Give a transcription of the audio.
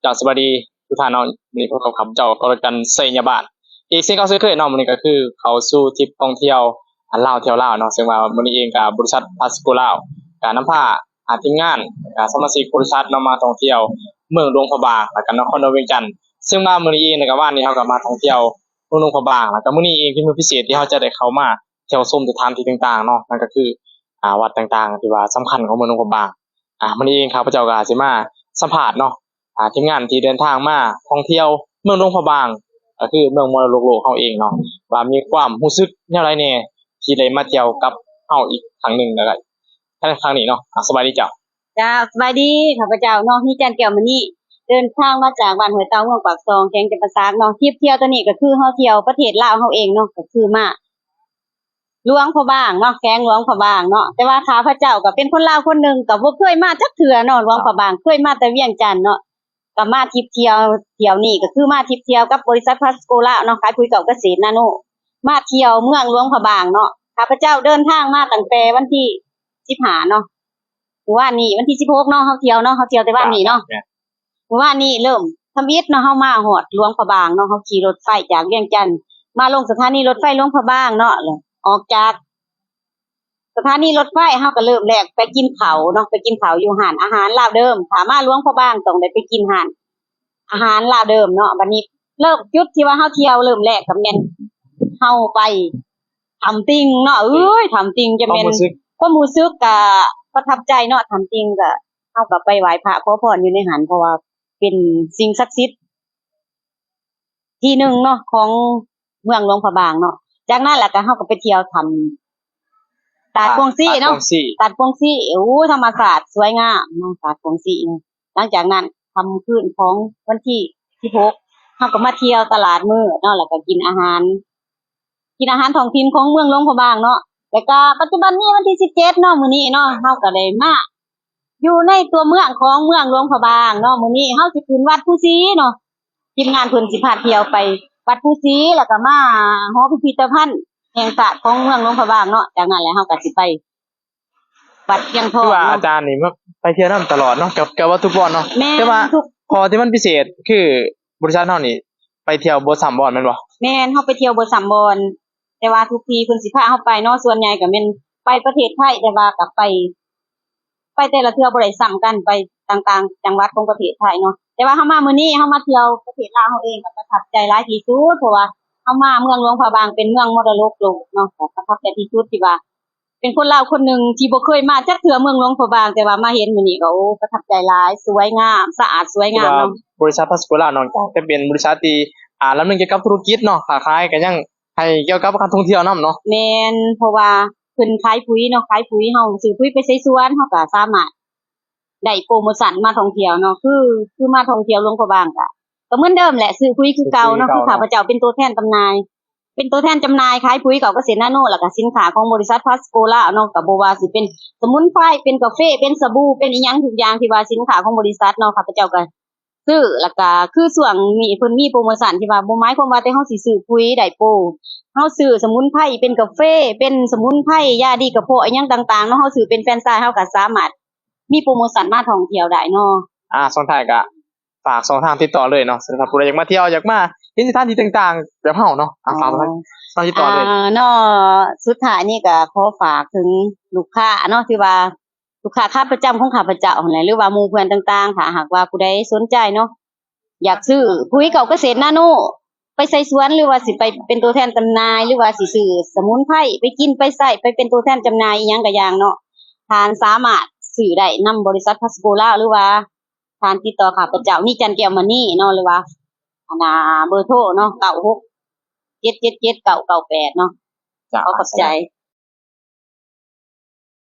ເຈົ້າ ສະບາຍດີທຸກທ່ານເນາະ, ມື້ນີ້ພົບກັບຂ້າພະເຈົ້າ ກໍລະກັນ ໄຊຍະບ້ານ ອີກເຊັ່ນເກົ່າເຊັ່ນເຄີຍເນາະ. ມື້ນີ້ກໍຄືເຂົ້າສູ່ທຣິບທ່ອງທ່ຽວ ອັນ ລາວທ່ຽວລາວເນາະ, ເຊິ່ງວ່າມື້ນີ້ເອງກັບບໍລິສັດ ພາສໂກ ລາວ ກໍນຳພາ ອາ ທີມງານ ອາ ສະມາຊິກບໍລິສັດເນາະ ມາທ່ອງທ່ຽວເມືອງຫຼວງພະບາງ ແລ້ວກໍນະຄອນຫຼວງວຽງຈັນ. ເຊິ່ງວ່າມື້ນີ້ເອງ ແລ້ວກໍວານນີ້ເຮົາກໍມາທ່ອງທ່ຽວເມືອງຫຼວງພະບາງ ແລ້ວກໍມື້ນີ້ເອງເປັນມື້ພິເສດທີ່ເຮົາຈະໄດ້ເຂົ້າມາທ່ຽວຊົມສະຖານທີ່ຕ່າງໆເນາະ, ນັ້ນກໍຄື ອາ ວັດຕ່າງໆທີ່ວ່າສຳຄັນຂອງເມືອງຫຼວງພະບາງ. ອາ ມື້ນີ້ເອງຂ້າພະເຈົ້າກໍຊິມາສຳພາດເນາະ ອາ ທີມງານທີ່ເດີນທາງມາທ່ອງທ່ຽວເມືອງຫຼວງພະບາງ ກໍຄືເມືອງມໍລະດົກໂລກເຮົາເອງເນາະ ວ່າມີຄວາມຮູ້ສຶກແນວໃດແດ່ທີ່ໄດ້ມາທ່ຽວກັບເຮົາອີກຄັ້ງໜຶ່ງ ແລ້ວກໍໃນຄັ້ງນີ້ເນາະ. ອາ ສະບາຍດີເຈົ້າ. ເຈົ້າ ສະບາຍດີ, ຂ້າພະເຈົ້າເນາະ ມີຈັນ ແກ້ວມະນີ ເດີນທາງມາຈາກບ້ານຫ້ວຍເຕົາ ເມືອງປາກຊ່ອງ ແຂວງຈຳປາສັກເນາະ. ທຣິບທ່ຽວໂຕນີ້ກໍຄືເຮົາທ່ຽວປະເທດລາວເຮົາເອງເນາະ, ກໍຄືມາ ຫຼວງພະບາງເນາະ, ແຂວງຫຼວງພະບາງເນາະ. ແຕ່ວ່າຂ້າພະເຈົ້າກໍເປັນຄົນລາວຄົນໜຶ່ງ ກໍບໍ່ເຄີຍມາຈັກເທື່ອເນາະ ຫຼວງພະບາງ, ເຄີຍມາແຕ່ວຽງຈັນເນາະ. ກໍມາທຣິບທ່ຽວ ທ່ຽວນີ້ກໍຄືມາທຣິບທ່ຽວກັບບໍລິສັດ ພາສໂກ ລາວເນາະ, ຂາຍປຸ໋ຍເກົ່າກະເສດນາໂນ ມາທ່ຽວເມືອງຫຼວງພະບາງເນາະ. ຂ້າພະເຈົ້າເດີນທາງມາຕັ້ງແຕ່ວັນທີສິບຫ້າເນາະ, ມື້ວານນີ້ວັນທີສິບຫົກເນາະ ເຮົາທ່ຽວເນາະ, ເຮົາທ່ຽວແຕ່ວານນີ້ເນາະ. ເມື່ອວານນີ້ເລີ່ມທຳອິດເນາະ, ເຮົາມາຮອດຫຼວງພະບາງເນາະ, ເຮົາຂີ່ລົດໄຟຈາກວຽງຈັນ ມາລົງສະຖານີລົດໄຟຫຼວງພະບາງເນາະ. ແລ້ວອອກຈາກສະຖານີລົດໄຟ ເຮົາກໍເລີ່ມແລກໄປກິນເຂົ້າເນາະ, ໄປກິນເຂົ້າຢູ່ຮ້ານອາຫານລາວເດີມ. ຖ້າມາຫຼວງພະບາງຕ້ອງໄດ້ໄປກິນຮ້ານອາຫານລາວເດີມເນາະ. ບັດນີ້ເລີ່ມ ຈຸດທີ່ວ່າເຮົາທ່ຽວເລີ່ມແລກກໍແມ່ນເຮົາໄປຖ້ຳຕິ່ງເນາະ. ເອີຍ ຖ້ຳຕິ່ງຈະແມ່ນ ຄວາມຮູ້ສຶກ ຄວາມຮູ້ສຶກກໍປະທັບໃຈເນາະ, ຖ້ຳຕິ່ງກໍ ເຮົາກໍໄປໄຫວ້ພະຂໍພອນຢູ່ໃນຫັ້ນ ເພາະວ່າເປັນສິ່ງສັກສິດທີ່ໜຶ່ງເນາະ ຂອງເມືອງຫຼວງພະບາງເນາະ. ຈາກນັ້ນແລ້ວກໍເຮົາກໍໄປທ່ຽວຖ້ຳຕາດກວາງຊີເນາະ, ຕາດກວາງຊີ ຕາດກວາງຊີ ໂອ້ ທຳມະຊາດສວຍງາມເນາະ ຕາດກວາງຊີເນາະ. ຫຼັງຈາກນັ້ນ ຄ່ຳຄືນຂອງວັນທີສິບຫົກ ເຮົາກໍມາທ່ຽວຕະຫຼາດມືດເນາະ ແລ້ວກໍກິນອາຫານ ກິນອາຫານທ້ອງຖິ່ນຂອງເມືອງຫຼວງພະບາງເນາະ. ແລ້ວກໍປັດຈຸບັນນີ້ວັນທີສິບເຈັດເນາະ, ມື້ນີ້ເນາະ ເຮົາກໍໄດ້ມາຢູ່ໃນຕົວເມືອງຂອງເມືອງຫຼວງພະບາງເນາະ. ມື້ນີ້ເຮົາຊິຂຶ້ນວັດພູສີເນາະ, ທີມງານເພິ່ນຊິພາທ່ຽວໄປວັດພູສີ ແລ້ວກໍມາຫໍພິພິທະພັນແຫ່ງຊາດຂອງເມືອງຫຼວງພະບາງເນາະ. ຈາກນັ້ນແລ້ວເຮົາກໍຊິໄປ ວັດພຽງທອງ ຄືວ່າ ເນາະ ອາຈານນີ້ມາໄປທ່ຽວນຳຕະຫຼອດເນາະ ເກືອບ ເກືອບວ່າທຸກບ່ອນເນາະ. ແມ່ນ ແຕ່ວ່າ ທຸກ ຂໍ້ທີ່ມັນພິເສດຄືບໍລິສັດເຮົານີ້ໄປທ່ຽວບໍ່ຊ້ຳບ່ອນແມ່ນບໍ່? ແມ່ນ ເຮົາໄປທ່ຽວບໍ່ຊ້ຳບ່ອນ, ແຕ່ວ່າທຸກທີ່ເພິ່ນຊິພາເຮົາໄປເນາະ ສ່ວນໃຫຍ່ກໍແມ່ນໄປປະເທດໄທ, ແຕ່ວ່າກໍໄປ ໄປແຕ່ລະເທື່ອບໍ່ໄດ້ຊ້ຳກັນ ໄປຕ່າງໆຈັງຫວັດຂອງປະເທດໄທເນາະ. ແຕ່ວ່າເຮົາມາມື້ນີ້ ເຮົາມາທ່ຽວປະເທດລາວເຮົາເອງ ກໍປະທັບໃຈຫຼາຍທີ່ສຸດ ເພາະວ່າເຮົາມາເມືອງຫຼວງພະບາງ ເປັນເມືອງມໍລະດົກໂລກເນາະ, ກໍປະທັບໃຈທີ່ສຸດທີ່ວ່າ ເປັນຄົນລາວຄົນໜຶ່ງທີ່ບໍ່ເຄີຍມາຈັກເທື່ອເມືອງຫຼວງພະບາງ, ແຕ່ວ່າມາເຫັນມື້ນີ້ກໍ ໂອ້ ປະທັບໃຈຫຼາຍ, ສວຍງາມ, ສະອາດ, ສວຍງາມເນາະ. ບໍລິສັດພາສໂກລາວ ນອກຈາກຈະເປັນບໍລິສັດທີ່ ອ່າ ດຳເນີນກ່ຽວກັບທຸລະກິດເນາະ, ຄ້າຂາຍ ກໍຍັງໃຫ້ກ່ຽວກັບການທ່ອງທ່ຽວນຳເນາະ. ແມ່ນ, ເພາະວ່າເພິ່ນຂາຍປຸ໋ຍເນາະ, ຂາຍປຸ໋ຍ, ເຮົາຊື້ປຸ໋ຍໄປໃສ່ສວນ ເຮົາກໍສາມາດໄດ້ໂປຣໂມຊັນມາທ່ອງທ່ຽວເນາະ. ຄື ຄືມາທ່ອງທ່ຽວຫຼວງພະບາງ ກໍ ກໍເໝືອນເດີມແຫຼະ, ຊື້ປຸ໋ຍຄືເກົ່າເນາະ. ຊື້ປຸ໋ຍຄືເກົ່າເນາະ. ຄືຂ້າພະເຈົ້າເປັນຕົວແທນຈຳໜ່າຍ ເປັນຕົວແທນຈຳໜ່າຍຂາຍປຸ໋ຍເກົ່າກະເສດນາໂນ ແລ້ວກະສິນຄ້າຂອງບໍລິສັດພາສໂກລາວເນາະ, ກະບໍ່ວ່າຊິເປັນສະໝຸນໄພ ເປັນກາເຟ ເປັນສະບູ ເປັນອີ່ຫຍັງທຸກຢ່າງທີ່ວ່າສິນຄ້າຂອງບໍລິສັດເນາະ, ຂ້າພະເຈົ້າກະຊື້. ແລ້ວກະຄືຊ່ວງນີ້ເພິ່ນມີໂປຣໂມຊັນທີ່ວ່າ ບໍ່ໝາຍຄວາມວ່າແຕ່ເຮົາຊິຊື້ປຸ໋ຍໄດ້ໂປຣ, ເຮົາຊື້ສະໝຸນໄພ ເປັນກາເຟ ເປັນສະໝຸນໄພ ຢາດີກະເພາະ ອີ່ຫຍັງຕ່າງໆເນາະ, ເຮົາຊື້ເປັນແຟຣນໄຊ ເຮົາກະສາມາດມີໂປຣໂມຊັນມາທ່ອງທ່ຽວໄດ້ເນາະ. ອາ ຊ່ອງທ້າຍກະ ຝາກຊ່ອງທາງຕິດຕໍ່ເລີຍເນາະ, ສຳລັບຜູ້ໃດຢາກມາທ່ຽວ ຢາກມາເຫັນສະຖານທີ່ຕ່າງໆແບບເຮົາເນາະ. ອາ ຝາກ ອໍ ຊ່ອງທາງຕິດຕໍ່ເລີຍ. ອາ ເນາະ, ສຸດທ້າຍນີ້ກໍຂໍຝາກເຖິງລູກຄ້າເນາະ, ທີ່ວ່າລູກຄ້າຂາປະຈຳຂອງຂ້າພະເຈົ້າຫັ້ນແຫຼະ ຫຼືວ່າໝູ່ເພື່ອນຕ່າງໆ, ຖ້າຫາກວ່າຜູ້ໃດສົນໃຈເນາະ ຢາກຊື້ປຸ໋ຍເກົ່າກະເສດນາໂນໄປໃສ່ສວນ ຫຼືວ່າຊິໄປເປັນຕົວແທນຈຳໜ່າຍ ຫຼືວ່າຊິຊື້ສະໝຸນໄພໄປກິນໄປໃຊ້ ໄປເປັນຕົວແທນຈຳໜ່າຍອີ່ຫຍັງກະຢ່າງເນາະ, ທ່ານສາມາດຊື້ໄດ້ນຳບໍລິສັດພາສໂກລາວ ຫຼືວ່າ ທ່ານຕິດຕໍ່ຂ້າພະເຈົ້າ ນີຈັນ ແກ້ວມະນີເນາະ ຫຼືວ່າ ອັນນ່າ ເບີໂທເນາະ ເກົ້າຫົກເຈັດເຈັດເຈັດເກົ້າເກົ້າແປດເນາະ. ເຈົ້າ ຂໍຂອບໃຈ.